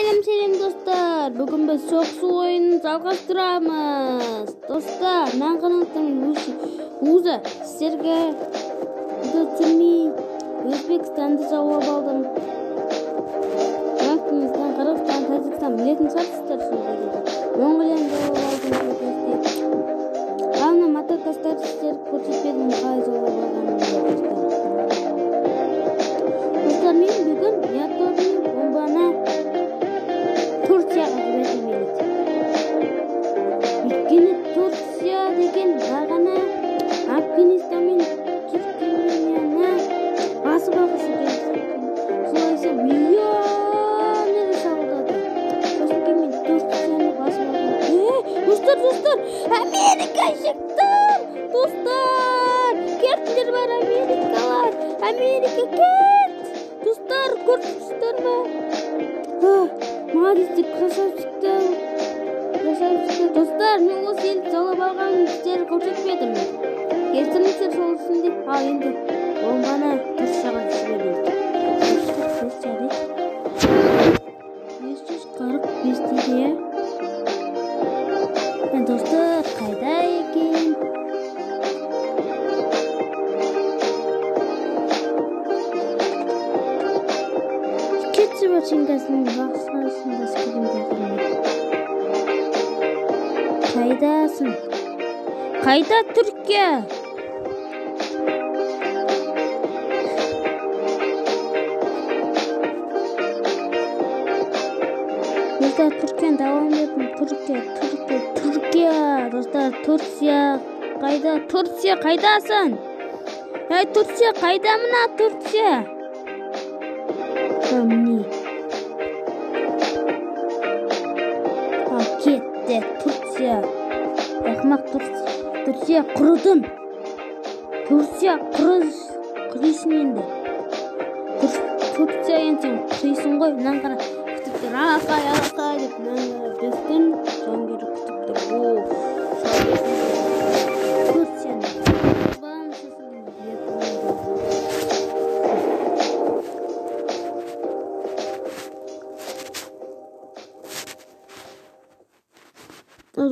Сәлем сәлем достар. Бүгін біз соғысу ойынын жалғастырамыз. Достар, мен қанаттың өзі сіздерге түсірмей Өзбекстанды жаулап алдым. Афганистан, Қырғызстан, Тәжікстан білетін шығарсыздар сол жерде. Моңғолияны жаулап алдым сол кезде. Ана Мадагаскарды сіздер көрсетпедім қалай жаулап алғанымды достар. Достар, мен бүгін ядерный бомбаны Турцияға жібергім келеді. Өйткені Турция деген бағана Афганистан мен Түркменияны басып алғысы келді. Солайса миллионер шабуылдады. Сосын кейін мен Турцияны басып алдым. Достар, достар, Америка шықты! Достар, кетіңдер бар Америкалар! Америка кет! Достар, көрдіңіздер ме? Молодец, красавчиктер, красавчиктер. Достар, мен осы елді жаулап алғанын сіздерге көрсетпедім. Кешіріңіздер сол үшін де. Ал енді бомбаны Турцияға жіберейік. Турция дейді. 545 дейді, иә? Достар, қайда екен? Кетші бачинкасының бақсасында скринде. Қайдасың? Қайда Түркия? Достар, Түркияны давам едім. Түркия, Түркия, Түркия. Достар, Турция қайда? Турция қайдасың? Ей, Турция қайда мына Турция? Міне. Ал кетті Турция. Ақымақ Турция. Турция құрыдым. Турция құрисың енді. Турция енді сен құрисың ғой. Мынаны қара, күтіп тұр. Алақай, алақай деп мынаны қара, біздің жауынгері күтіп тұр. О, Турцияны.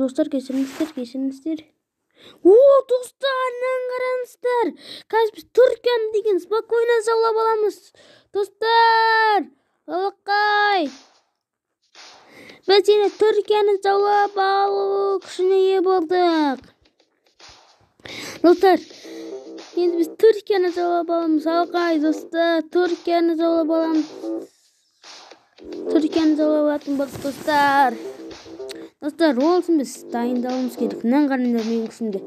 Достар, кешіріңіздер, кешіріңіздер. О, достар, мынаны қараңыздар. Қазір біз Түркияны деген спокойно жаулап аламыз. Достар, алақай. Біз енді Түркияны жаулап алу күшіне ие болдық. Достар, енді біз Түркияны жаулап аламыз. Алақай, достар, Түркияны жаулап аламыз. Түркияны жаулап алатын болдық, достар. Достар, ол үшін біз дайындалуымыз керек. Мынаны қараңдар менің күшімді.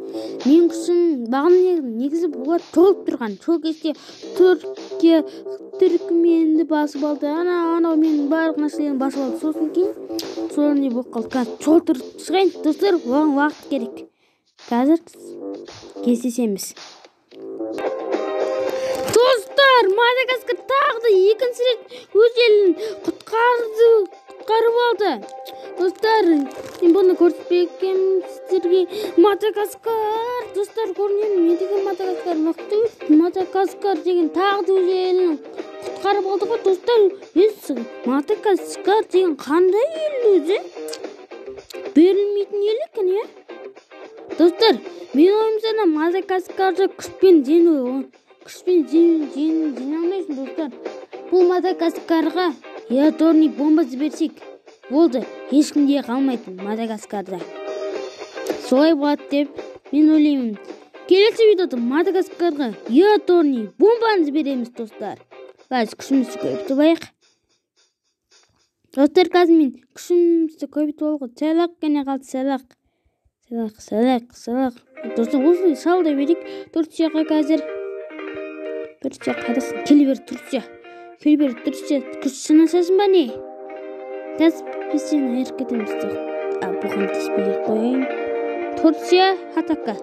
Менің күшім бағана негізі бұлар толып тұрған. Сол кезде Түркия Түркменді басып алды. Анау менің барлық нәрселерін басып алды. Сосын кейін солар не болып қалды. Қазір толтырып шығайын. Достар, оған уақыт керек. Қазір кездесеміз. Достар, Мадагаскар тағы да екінші рет өз елін құтқарып алды. Достар, мен бұны көрсетпекем сіздерге. Мадагаскар, достар, көрінемін. Не деген Мадагаскар? Мықты Мадагаскар деген тағы да өз елін құтқарып алды ғой, достар. Мадагаскар деген қандай ел өзі? Берілмейтін ел екен, иә? Достар, мен ойымша Мадагаскарды күшпен жеңу, күшпен жеңе алмайсың, достар. Бұл Мадагаскарға ядерный бомба жіберсек болды, ешкімде қалмайды Мадагаскарда. Солай болады деп мен ойлаймын. Келесі видеода Мадагаскарға ядерный бомбаны жібереміз, достар. Қазір күшімізді көбейтіп алайық. Достар, қазір мен күшімізді көбейтіп алуға сәл-ақ қана қалды, сәл-ақ. Сәл-ақ, сәл-ақ, сәл-ақ. Достар, осылай шалдай берейік Турцияға қазір. Турция қайдасың? Келе бер, Турция. Келе бер, Турция. Күш санасасың ба не? Қазір біз сені айырып кетеміз. Бұған тиіспей қояйын. Турция атака.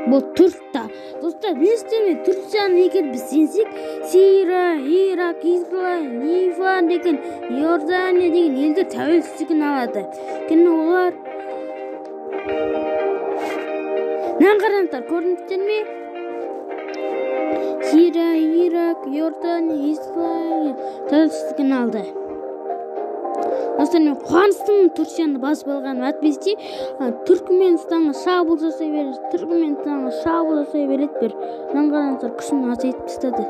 Бұл Турция. Достар, білесіздер ме, Турцияны егер біз жеңсек, Сирия, Ирак, Израиль, Ливан деген, Иордания деген елдер тәуелсіздігін алады. Өйткені олар мынаны қараңыздар, көрдіңіздер ме? Сирия, Ирак, Иордания, Израиль тәуелсіздігін алды. Достар, мен қуаныштымын Түркияны басып алғаным. Әйтпесе Түркіменстанға шабуыл жасай береді, Түркіменстанға шабуыл жасай береді бір. Мынаны қараңыздар, күшін азайтып тастады.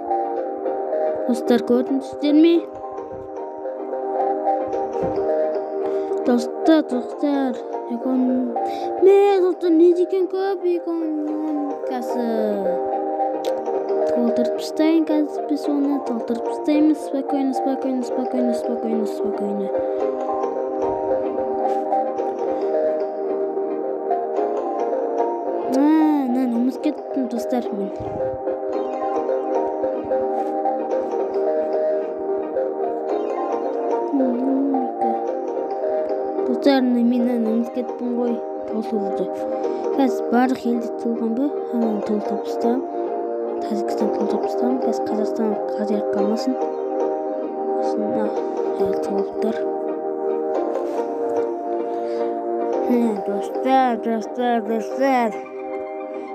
Достар, көрдіңіздер ме? Достар, достар, достар, не деген көп экономикасы. Толтырып тастайын қазір, біз оны толтырып тастаймыз. Спокойно, спокойно, спокойно, спокойно, спокойно. Мынаны ұмытып кеттім, достар, мен. Достар, мен мынаны ұмытып кеттім ғой. Толтыруды. Қазір барлық елде толған ба? Ананы толтырып тастағам. Тәжікстан толтырып тастағам. Қазір Қазақстан қазір қалмасын. Осында әлі толып тұр. Достар, достар, достар.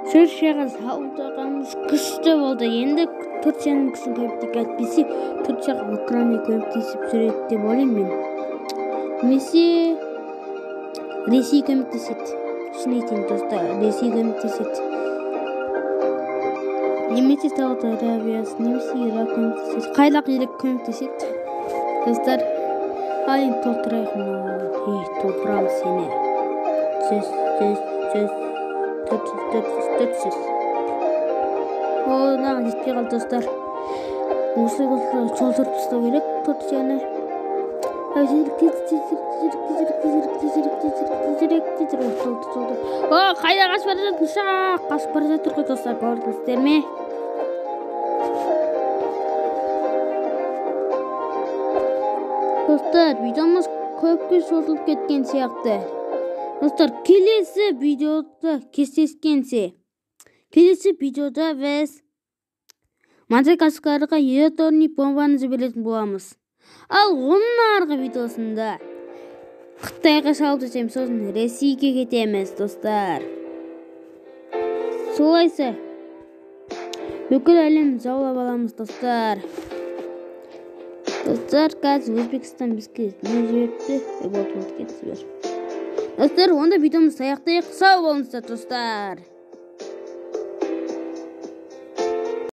Түркияға шабуылдағанымыз күшті болды. Енді Түркияның күшін көбейтейік. Әйтпесе Түркияға Украина көмектесіп жүреді деп ойлаймын мен. Немесе Ресей көмектеседі. Шын айтайын, достар, Ресей көмектеседі. Немесе Сауд Арабиясы, немесе Ирак көмектеседі. Қайрақ Ирак көмектеседі. Достар, ал енді толтырайық мынау. Ей, толтырамыз сені. 100, 100, 100, 400, 400, 400. О, мынаған жетпей қалды, достар. Осылай толтырып тастау керек Түркияны. Тезірек, тезірек, тезірек, тезірек, тезірек, тезірек, тезірек, тезірек. Толды, толды. О, қайда қашып бара жатыр? Ұшақ қашып бара жатыр ғой, достар, көрдіңіздер ме? Достар, видеомыз көпке созылып кеткен сияқты. Достар, келесі видеода кездескенше. Келесі видеода біз Мадагаскарға ядерный бомбаны жіберетін боламыз. Ал оның арғы видеосында Қытайға шабуыл жасаймыз, сосын Ресейге кетеміз, достар. Солайса бүкіл әлемді жаулап аламыз, достар. Достар, қазір Өзбекстан бізге не жіберіпті? Болды, болды, кетті бер. Достар, онда видеомызды аяқтайық. Сау болыңыздар, достар.